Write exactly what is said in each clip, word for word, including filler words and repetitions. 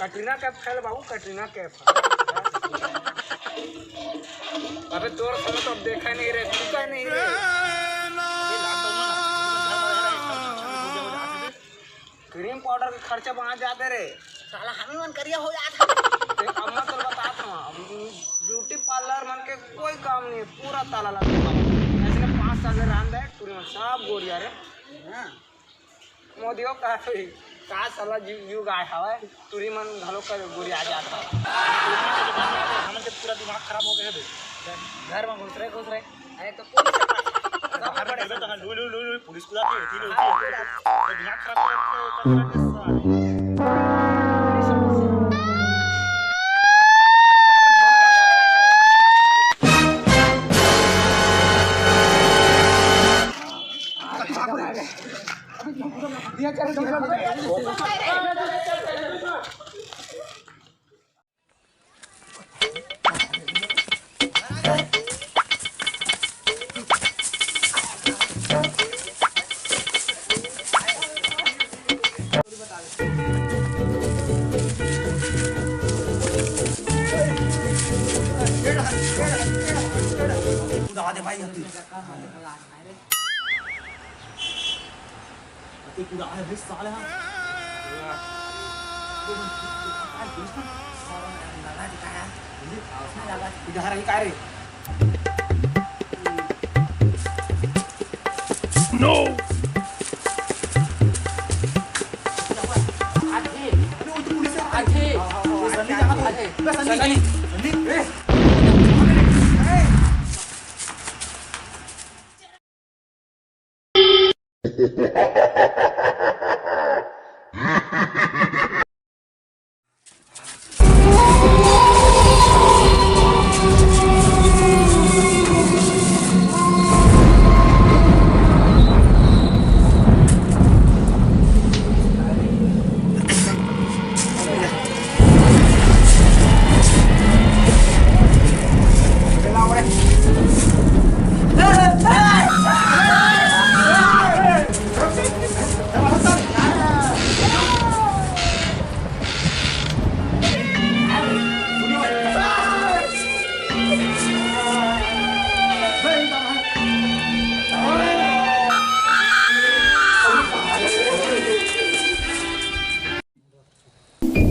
Katrina Kaif fail बाबू, कटरीना कैफ। अबे तोर साला तो अब देखा नहीं रे, तू का नहीं रे। क्रीम पाउडर के खर्चा वहाँ जाते रे। साला हमी मन करिया हो जात हन। ते अब मैं तोर बतात हूँ, अब ब्यूटी पार्लर मन के कोई काम नहीं है, पूरा ताला लगा हुआ है। ऐसे पाँच साल ले रहन दे, टूरी मन सब गोरिया रे। हाँ। मोदियो का, का साला यु-, युग आय हवय, टूरी मन घलो कर गोरिया जात हवय। हमन के पूरा दिमाग खराब हो गए हे बे। घर में घुस रहे, घुस रहे। अरे तो पुलिस के पास। बाहर में देबे तो लू, लू, लू, लू, पुलिस को लाती है, तीन होती है। ये दिमाग खराब कर, कर, कर, कर, सारे। कूदा दे भाई, हत्ती। हत्ती कूदा है, बीस साल है। इधर आई का रे? No!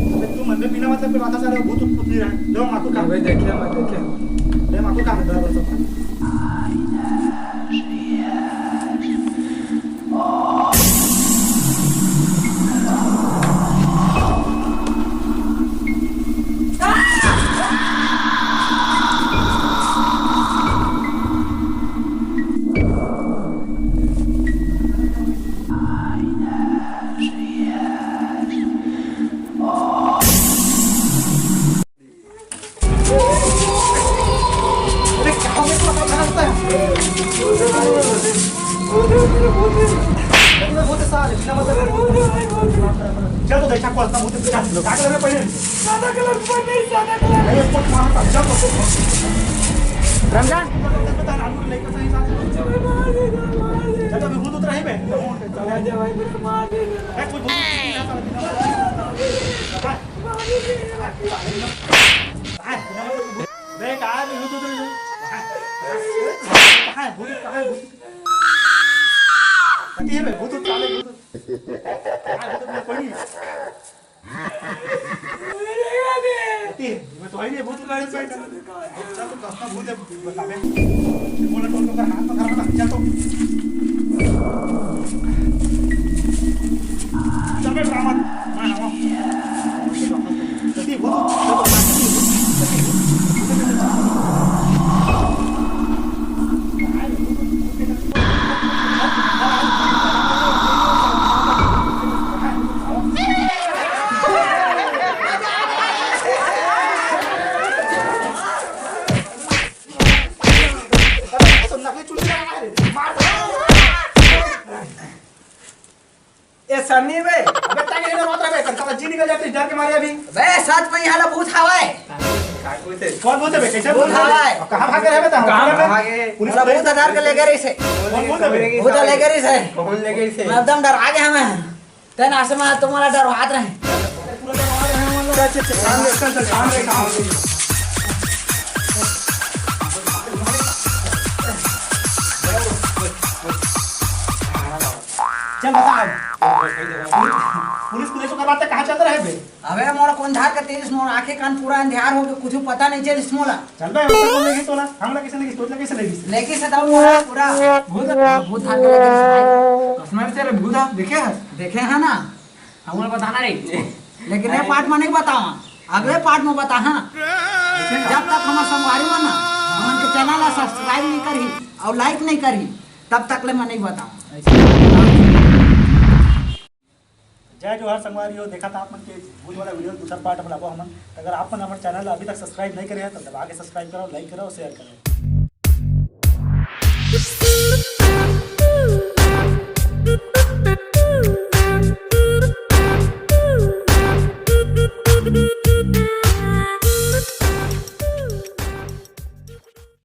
अबे तू मन में बिना मतलब के बात सारे भूत उत्पत्ति रहा। ले मातू का। अबे देखे, मैं देखे। ले मातू का, डर बरसत। अरे, क्या हो गया? तू पता लगता है? अरे, वो तो साले, बिना मतलब, चल, तो देखा, कौन सा भूत है? चल, क्या कर रहे पहले? सादा कलर, ऊपर नहीं, सादा कलर। अरे, इसको मार, चल, तो। रमजान। चल, तो अभी भूत उतरा है बे। ए, कोई भूत नहीं आता, बिना मतलब। बे, कहाँ है भूत उतरे? कहाँ है भूत? कहाँ है भूत? कहाँ है भूत? कहाँ है भूत? कहाँ है भूत? कोई नहीं। कहाँ है भूत? अच्छा, तो दस का भूत है, बता दे। बोला तो उनका हाथ पकड़ा ना, अच्छा तो। चल बे, ड्रामा। हाँ, हाँ। ए सन्नी बे, अबे तक इधर मत रहे बे, साला जी निकल जाते डर के मारे अभी। बे सच में यहाँ भूत हवय। कौन भूत है बे? कैसे भूत हवय। कहाँ भाग रहे बे? कहाँ भागे? पुलिस साला भूत डर के ले गए रहिसे। कौन भूत है बे? भूत ले गए रहिसे। कौन ले गए रहिसे? मैं एकदम डरा गया मैं। तेन आसे में तुम्हारा डर हाथ रहे। पूरा डर हाथ रहे हम लोग। चल, चल, चल, काम ले, चल, चल, काम ले, काम ले। चल बता अब। पुलिस, पुलिस को करवाते कहाँ चल रहे बे? अबे मोर कोन धार के तेरिस, मोर आंखें कान पूरा अंधियार हो के कुछ पता नहीं चलिस मोला। चल बे, हम तो लेगी तोला, हमला कैसे लेगी, तोला कैसे लेगी? लेगी से दाऊ मोला पूरा भूत, भूत धार के लेगी भाई। कसम से रे भूत देखे हस? देखे है ना? हमला बताना नहीं। लेकिन ये पार्ट में नहीं बतावा, अगले पार्ट में बता। हाँ, जब तक हमार संगवारी मन ना हमन के चैनल ला सब्सक्राइब नहीं करही और लाइक नहीं करही, तब तक ले मैं नहीं बतावा। जय जोहार संगवारी हो, देखा था आप मन के भूत वाला वीडियो, दूसरा पार्ट बनाबो हमन। अगर आप मन हमर चैनल ला अभी तक सब्सक्राइब नहीं करे हैं तो दबा के सब्सक्राइब करो, लाइक करो, शेयर करो।